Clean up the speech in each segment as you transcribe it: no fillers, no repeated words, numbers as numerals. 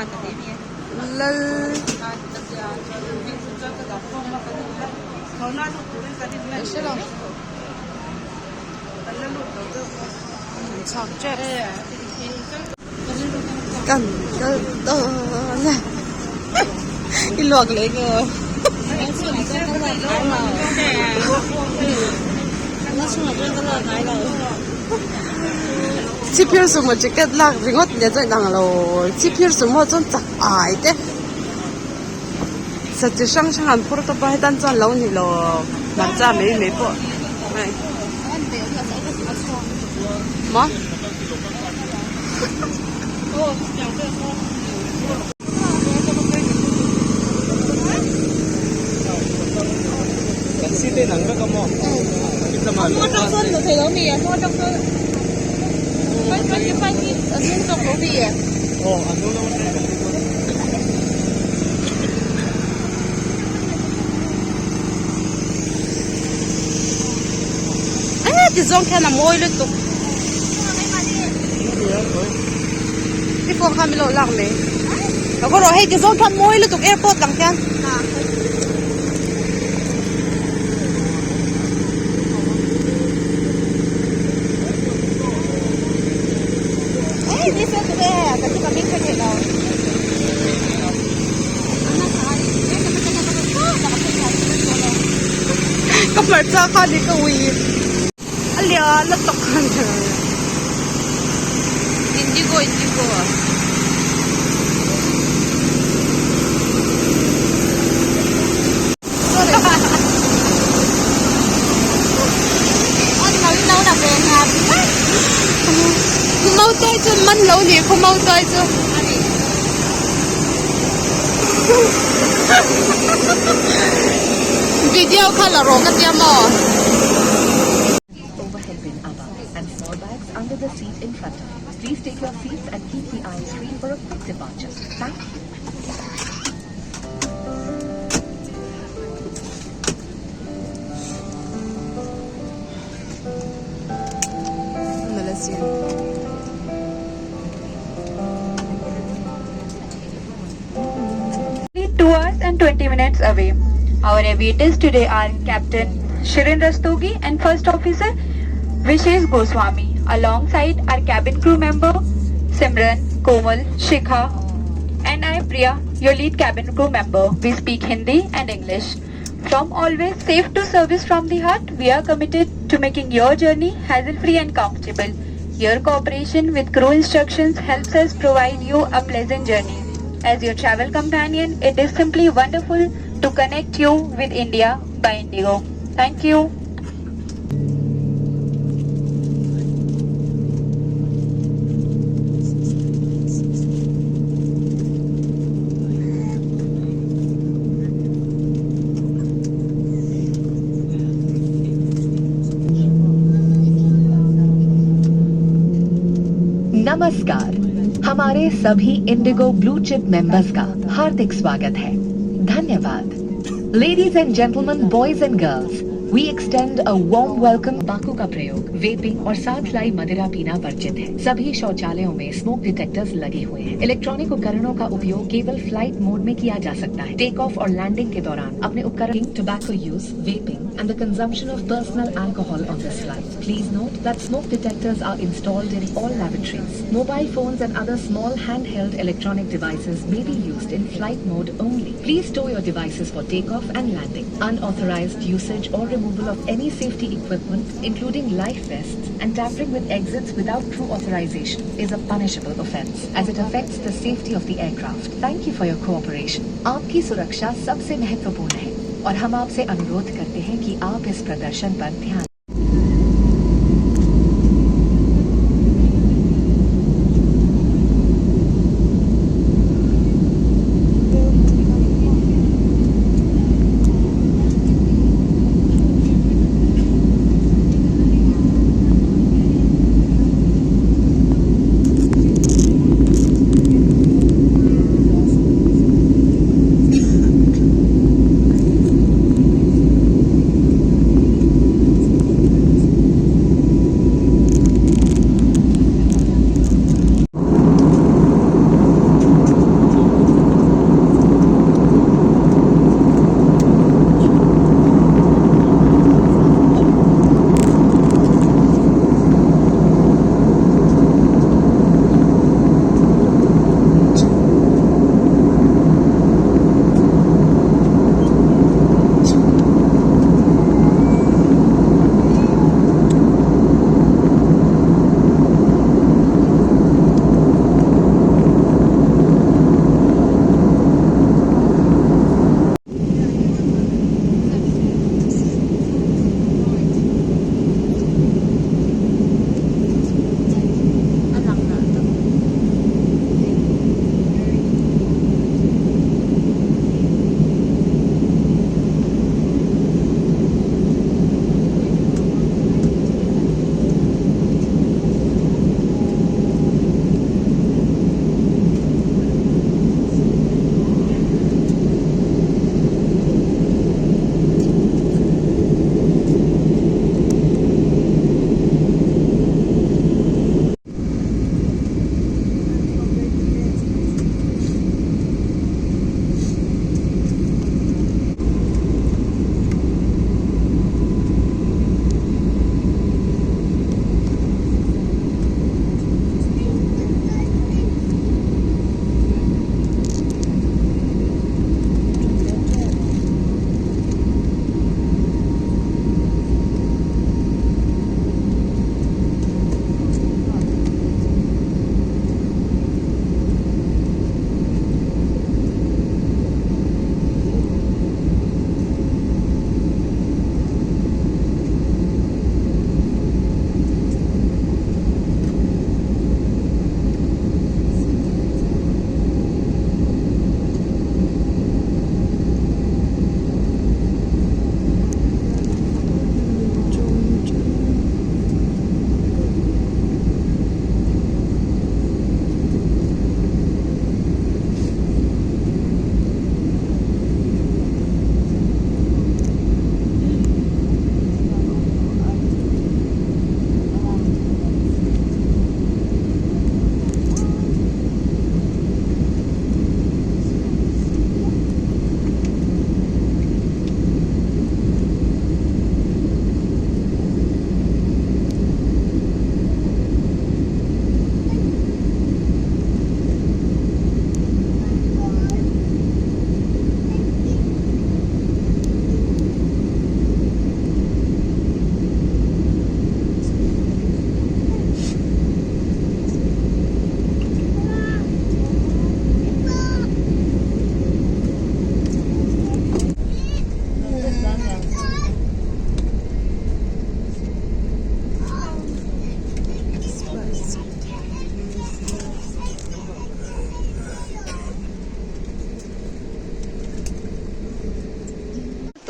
Lal ka hre lo chhuak tep kan kal dawn e i luak leh nge aw chhipphir sumo ticket lak ringawt nen chuan inang lo chhipphir sumo chuan chak ai te sa chi hrang hrang an phur tawp a hetan chuan lo ni lo hmarcha mai mai pawh hei maw. Ti zawng khian a mawi lutuk i phone kha min lo lak mai ka khaw rawh hei ti zawng khian mawi lutuk airport lang khian. Ka hmarcha kha ni ka ui a lian a tawk a ni. Indigo indigo Mautuai chu man lo ni khaw mautuai chu. Video kha la rawh ka tia maw? Overhead bin above and small bags under the seat in front of you. Please take your seats and keep the aisles free for a quick departure. Thank you. 2 hours and 20 minutes away. Our aviators today are Captain Shirin Rastogi and First Officer Vishesh Goswami, alongside our cabin crew member Simran, Komal, Shikha, and I, Priya, your lead cabin crew member. We speak Hindi and English. From always safe to service from the heart, we are committed to making your journey hassle-free and comfortable. Your cooperation with crew instructions helps us provide you a pleasant journey. As your travel companion, it is simply wonderful to connect you with India by Indigo. Thank you. नमस्कार हमारे सभी Indigo blue chip members का हार्दिक स्वागत है धन्यवाद ladies and gentleman boys and girls we extend a warm welcome तंबाकू का प्रयोग वेपिंग और साथ लाई मदिरा पीना वर्जित है सभी शौचालयों में स्मोक डिटेक्टर्स लगे हुए हैं इलेक्ट्रॉनिक उपकरणों का उपयोग केवल फ्लाइट मोड में किया जा सकता है टेक ऑफ और लैंडिंग के दौरान अपने उपकरण tobacco use vaping and the consumption of personal alcohol on this flight. Please note that smoke detectors are installed in all lavatories. Mobile phones and other small handheld electronic devices may be used in flight mode only. Please store your devices for takeoff and landing. Unauthorized usage or removal of any safety equipment, including life vests, and tampering with exits without crew authorization is a punishable offense as it affects the safety of the aircraft. Thank you for your cooperation. आपकी सुरक्षा सबसे महत्वपूर्ण है और हम आपसे अनुरोध करते हैं कि आप इस प्रदर्शन पर ध्यान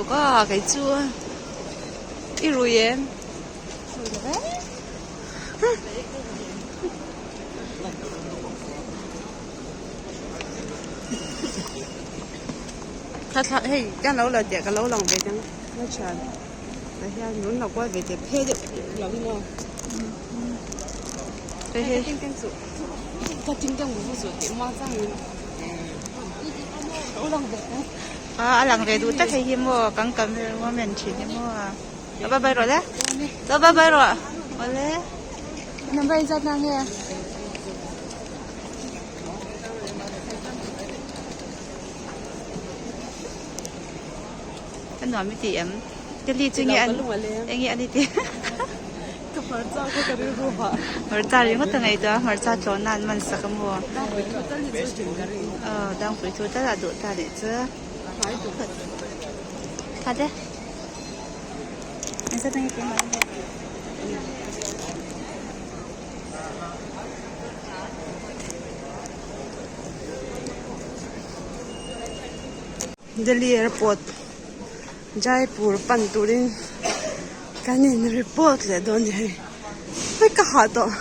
lutuk a kei chu i rui em? Thla hei ka lo la teh ka lo lang ve teng a thian tah hian rawn la kual ve teh phe deuh lo in aw hei hei A lang ve duh tak hei hi maw kan cameraman thin hi maw a bye bye rawh le lo bye bye rawh awle number in zat na nge. Ka nuam i ti em? Delhi chu nge an enge an i ti Ka hmarcha kha ka rilru hah. Hmarcha ringawt a ngaihtuah a hmarcha tlawhna an man sak a maw? Dangpui thu tal hi chu hlim ka ring. Aw dangpui thu tal a duh ta leh chu. Hmai duh. Tha te. Engzat nge keimah hi? Delhi airport Jaipur pan turin kan in report leh dawn a ni hei hei ka hah tawh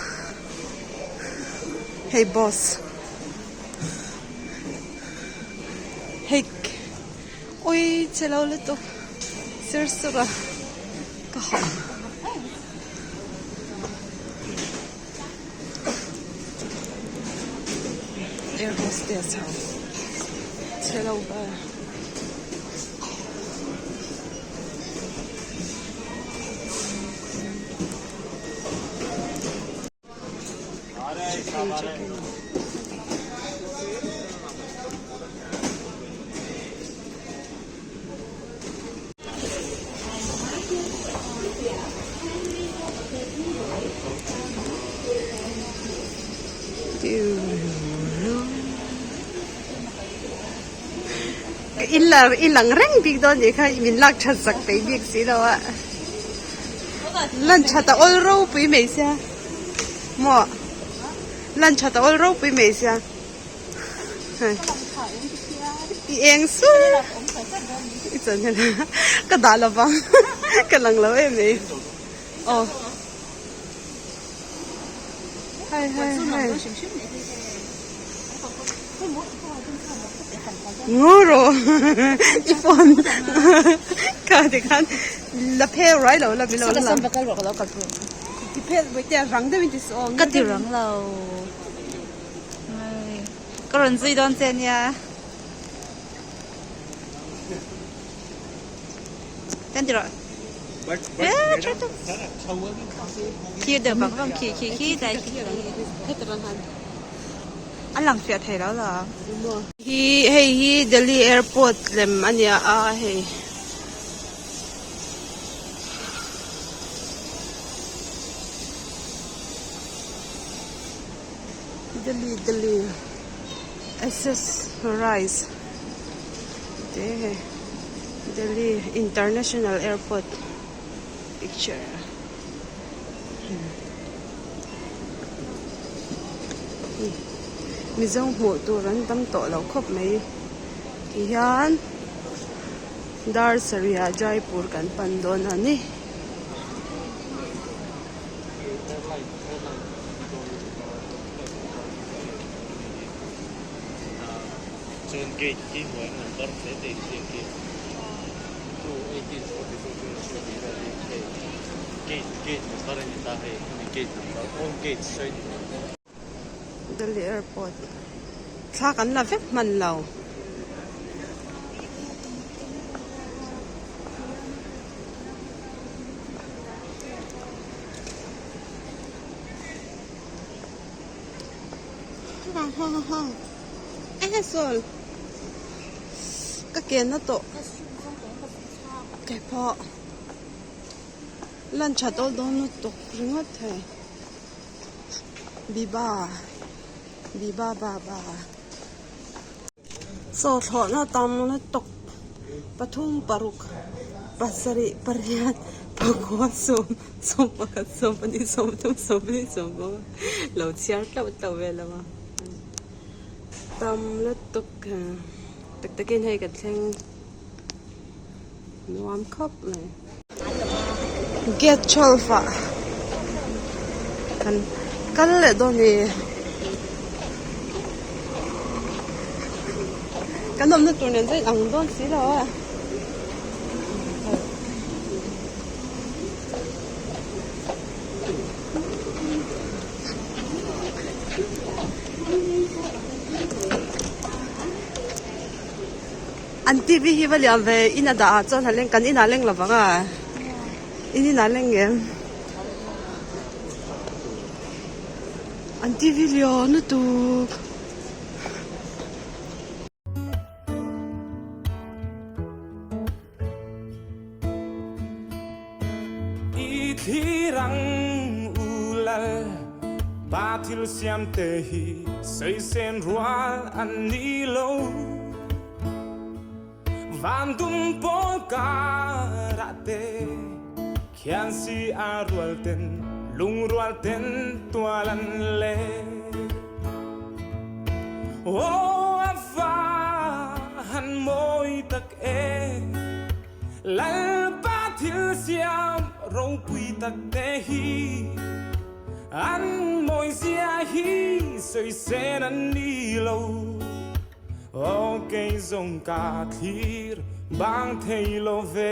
hei boss hei ui che lo lutuk sir sur a ka hah. Air hostess ho chhe lo ber. Chicken chicken. I lang reng bik dawn nih kha min lak that zak peih bik si lo a lan that a awl ropui mai sia maw lan that a awl ropui mai sia. I eng sur i chuan hian ka dah lo vang ka lang lo em mai aw hai hai hai nguru i phone kha tikhan la phel ruai lo la milo la ti phel vawitea rang deuhin ti suh aw ka ti rang lo. Ka rawn zui dawn che nia. Kan ti rawh. Khi deuh bang bang khi khi khi dai khi khi. A lang fiah thei lo la. Hi hei hi Delhi airport lem a nia a hei. Delhi Delhi Accessorize te hei Delhi International Airport picture Mizo hmuh tur an tam tawh lo khawp mai ti hian dar sarih ah Jaipur kan pan dawn a ni. Delhi airport thla kan la vek hman lo. Ha ha ha eng sawl ka ke na tawh ke pawh lan that awl dawn lutuk ringawt thei biba biba ba ba saw thlawhna tam lutuk pathum paruk pasarih pariat pakua sawm sawm pakhat sawm pahnih sawm pathum sawm pahnih sawm panga lo chhiar tlauh tlauh vel a tam lutuk tak takin hei ka thleng. Nuam khawp mai. Gate 12 ah kan kal leh dawn ni. Kan awmna tur nen chuan ang dawn si lo a. An TV hi va liam ve in a dah ah chuan a leng kan inah leng lo vang a in inah leng ngem an TV lian lutuk. I thlir ang u lal pa thil siam te hi sawi rual an ni lo. Van dum pawl karah te khian si a rual ten lungrual ten tual an le. Aw a va han mawi tak e. Lalpa thil siam ropui tak te hi an mawi zia hi sawi sen an ni lo. Aw kei zawng ka thlir bang thei lo ve.